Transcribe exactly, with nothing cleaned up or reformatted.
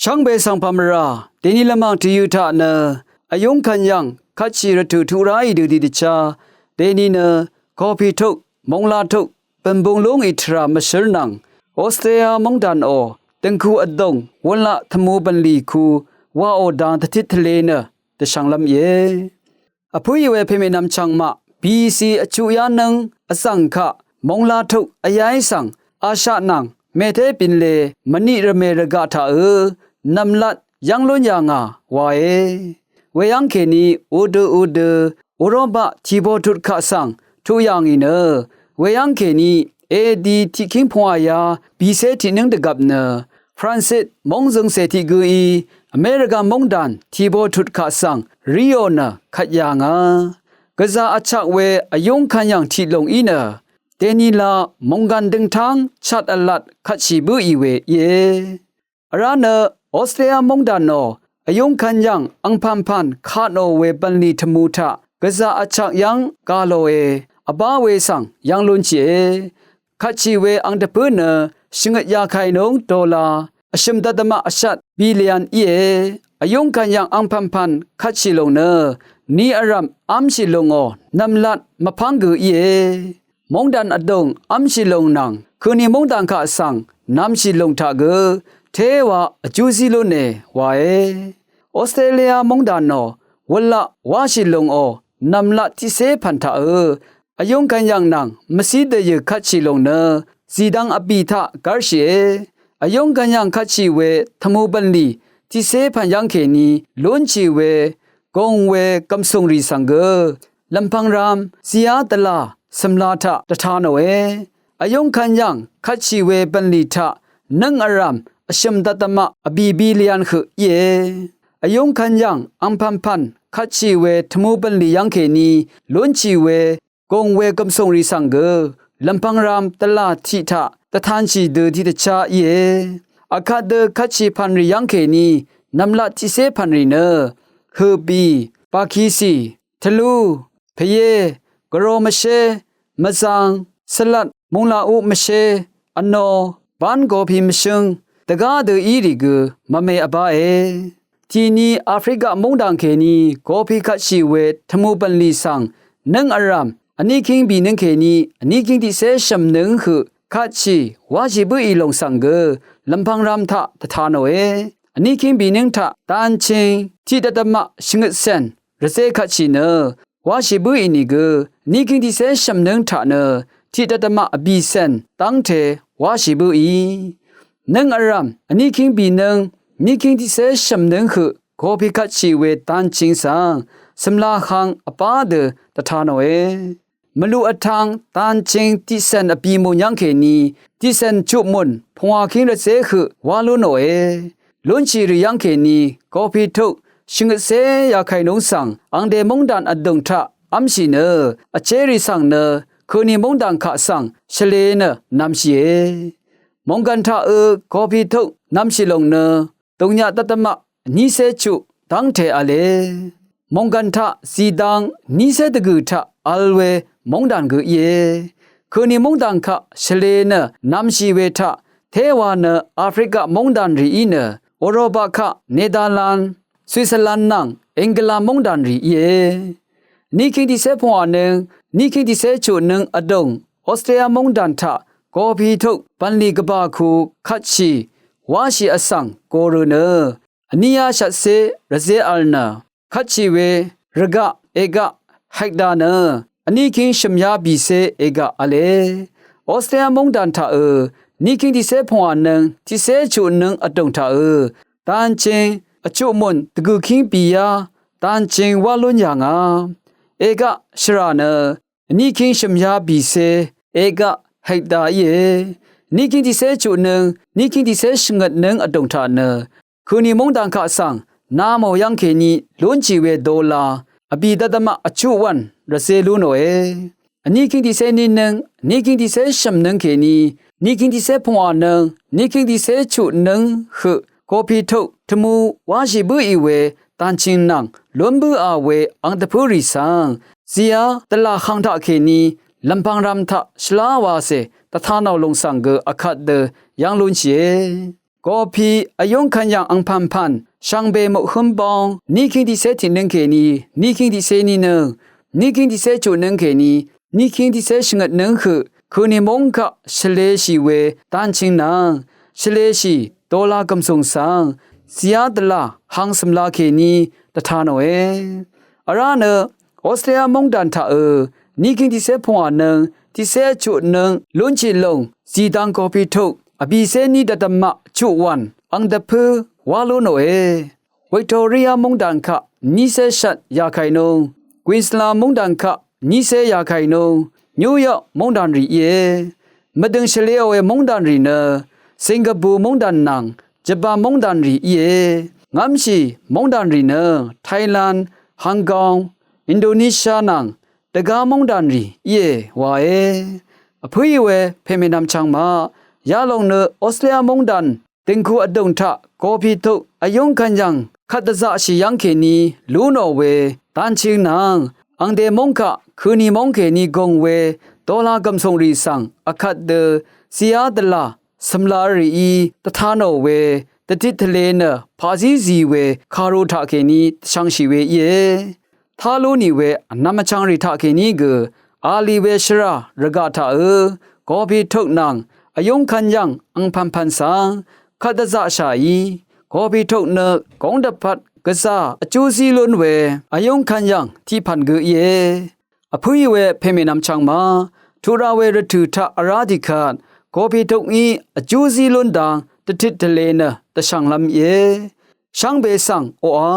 Chv́ngbè svng pà mvrà dèní lvmàng tvyø̄ taq nø vyúng kvn yv̀ng kvtshì rvtø̀ tuq ráì dø tiqdvchá dèní nø kopi tuk mongla tuk bø̀nbung lúngì tvrà mvshǿr nvng Australia móngdànò dø̀ngku vdùng wūnlaq tvmū bv̀nlì ku wàò dang dvtit tvlē nø dvshvnglv́m íe. Vpǿì we pèmènvm chvngmaq B C vchuq yá nǿng vzv̀ng kaq mongla tuk vyaí svng Asha nvng mèté binle mvniq rvmè rvgaq taqø nv̀mlat yv́ng lún yà ngà wae. Weyv́ng kèní udø udø Uropa tìbò tut kaq svng tuq yà ngì nø weyv́ng kèní A D tiqkíng pungwàyá bìcé tiqnǿng dvgvp nø Francis móngzøngcè tiq gǿí Amerika móngdàn tìbò tut kaq svng ríò nø kvt yà ngà. Gvzà vchak we vyúng kvn yv̀ng tiq lùng í nø dèní la mònggàn døngtáng chat vlat kvtshì bǿì we íe. Vrá nø Australia móngdànò vyúng kvn yv̀ng angpv̀npv̀n katnò we bv̀nlì tvmū taq gvzà vchak yv́ng gà lòe. Vbá we svng yv́ng lúnshìe. Kvtshì we ang dvpǿ nø shvngøt yakainúng dola vshø̀m dvdvmaq vshat billion íe. Vyúng kvn yv̀ng angpv̀npv̀n kvtshì lùng nø ni vrv̀m v́mshì lùngò nv̀mlat mvpv́ng gø íe. Móngdàn vdùng v́mshì lùng nvng køni móngdàn kaq svng nv̄mshì lùng taq gø téwa vjú zí lúne wae. Australia móngdànò wūnlaq wáshì lùngò nv̀mlat tiqcé pv̀n taqø vyúng kvn yv̀ng nvng mvcí dvyø̀ kvtshì lùng nø zìdvng vbì taq gv́rshìe. Vyúng kvn yv̀ng kvtshì we tvmū bv̀nlì tiqcé pv̀n yv́ng kèní lúnshì we gùng we gv̀msùngrì svng gø lv̀mpv̄ng ram zìá dvlà cø̀mla taq dvta nòe. Vyúng kvn yv̀ng kvtshì we bv̀nlì taq nǿng vrv̀m vshø̀m dvdvmaq vbì billion høq íe. Vyúng kvn yv̀ng angpv̀npv̀n kvtshì we tvmū bv̀nlì yv́ng kèní lúnshì we gùng we gv̀msùngrì svng gø lv̀mpv̄ng ram dvlà tiq taq dvtanshì dø tiqdvchá íe. Vkvt dø kvtshì pv̀nrì yv́ng kèní nv̀mlat tiqcé pv̀nrì nø høbì, bakisì, tvlú, pvyé, gvro mvshé, mvzang, svlat, mungla uq mvshé, vno, bán gopi mvshǿng dvgá dø írì gø mvme vbáe. Tìni Afrika móngdàn kèní gopi kvtshì we tvmū bv̀nlì svng nǿng vrv̀m vní kíng bìnǿng kèní vní kíng tiqcé shø̀mnǿng høq kvtshì wáshì bǿì lòng svng gø lv̀mpv̄ng ram taq dvta nòe. Vní kíng bìnǿng taq danching tiqdvdvmaq shvngøtcèn rvzé kvtshì nø wáshì bǿì nìgø vní kíng tiqcé shø̀mnǿng taq nø tiqdvdvmaq vbìcèn dv́ngte wáshì bǿì. Nǿng vrv̀m vní kíng bìnǿng vní kíng tiqcé shø̀mnǿng høq gopi kvtshì we danching svng cø̀mla hang vbá dø dvta nòe. Mvluq vtv̄ng danching tiqcèn vbì mùn yv́ng kèní tiqcèn chuq mùn pungwà kíng rvzé høq wá lú nòe. Lúnshì rì yv́ng kèní gopi tuk shvngøtcé yakainúng svng angde móngdàn vdùng taq v́mshì nø vchérì svng nø køni móngdàn kaq svng shvlē nø nv̄mshìe. Mònggv̀n taqø gopi tuk nv̄mshì lòng nø dùngnyaq dvdvmaq vnícé chuq dv́ngte v̄le. Mònggv̀n taq zìdang vnícé dvgø̀ taq v̄l we móngdàn gø íe. Køni móngdàn kaq shvlē nø nv̄mshì we taq téwa nø Afrika móngdàn rì í nø Uropa kaq Netherland, Switzerland nvng England móngdàn rì íe. Vní kíng tiqcé pungwànǿng vní kíng tiqcé chuqnǿng vdùng Australia móngdàn taq gopi tuk bv̀nlì gvbà ku kvtshì wáshì vsvng gorø nø vníyá shvtcé rvzé v̄l nø kvtshì we rvgaq ègaq hekda nø vní kíng shø̀myá bìcé ègaq v̄le. Australia móngdàn taqø vní kíng tiqcé pungwànǿng tiqcé chuqnǿng vdùng taqø danching vchuq mùn dvgø̀ kíng bìyá danching wá lún yà ngà. Ègaq shvrà nø vní kíng shø̀myá bìcé ègaq hekda íe. Vní kíng tiqcé chuqnǿng vní kíng tiqcé shvngøtnǿng vdùng taq nø køni móngdàn kaq svng namò yv́ng kèní lúnshì we dola vbì dvdvmaq vchuq wv̀n rvzé lú nòe. Vní kíng tiqcé nínǿng vní kíng tiqcé shø̀mnǿng kèní vní kíng tiqcé pungwànǿng vní kíng tiqcé chuqnǿng høq gopi tuk tvmū wáshì bǿì we danching nvng lún bǿà we ang dvpǿ rì svng zìá dvlà hang taq kèní lv̀mpv̄ng ram taq shvlá wacè dvta nò lòng svng gø vkvt dø yv́ng lúnshìe. Gòpì vyúng kvn yv̀ng angpv̀npv̀n shvngbe muqhǿm bóng níkíng tiqcé tiqnǿng kèní níkíng tiqcé nínǿng, níkíng tiqcé chuqnǿng kèní níkíng tiqcé shvngøtnǿng høq køni móng kaq shvleshì we dvnching nvng shvleshì dola gv̀msùng svng zìá dvlà hang cø̀mla kèní dvta nòe. Vrá nø Australia móngdàn taqø níkíng tiqcé pungwànǿng tiqcé chuqnǿng lúnshì lòng zìdvng gòpì tuk vbìcé ní dvdvmaq chuqwàn ang dvpǿ wá lú nòe. Victoria móngdàn kaq nícé shvt yàkàì nung, Queensland móngdàn kaq nícé yàkàì nung, New York móngdàn rì íe. Mvdø̀ng shvlē we móngdàn rì nø Singapore móngdàn nvng Japan móngdàn rì íe. Ngv́mshì móngdàn rì nø Thailand, Hong Kong, Indonesia nvng dvgá móngdàn rì íe wae. Vpǿì we pèmènvm chvng maq yalòng nø Australia móngdàn dø̀ngku vdùng taq gòpì tuk vyúng kvn yv̀ng kvt dvzaqshì yv́ng kèní lú nò we dvnching nvng angde móng kaq køni móng kèní gùng we dola gv̀msùng rì svng vkvt dø zìá dvlà cø̀mla rìí dvta nò we dvtit tvlē nø paqzí zì we kàru taqkèní dvshvngshì we íe. Tá lú nì we vnvm vchvng rì taqkèní gø alì we shvrà rvgaq taqø gòpì tuk nvng vyúng kvn yv̀ng angpv̀npv̀n svng kvt dvzaqshàí gòpì tuk nø góng dvpvt gvzà vjú zí lún we vyúng kvn yv̀ng tiqpv̀n gø íe. Vpǿì we pèmènvm chvng ma tuq ra we rvtø̀ taq vrá dìkvt gòpì tuk ngí vjú zí lún dang dvtit tvlē nø dvshv̀nglv́m íe. Shvngbe svng oqà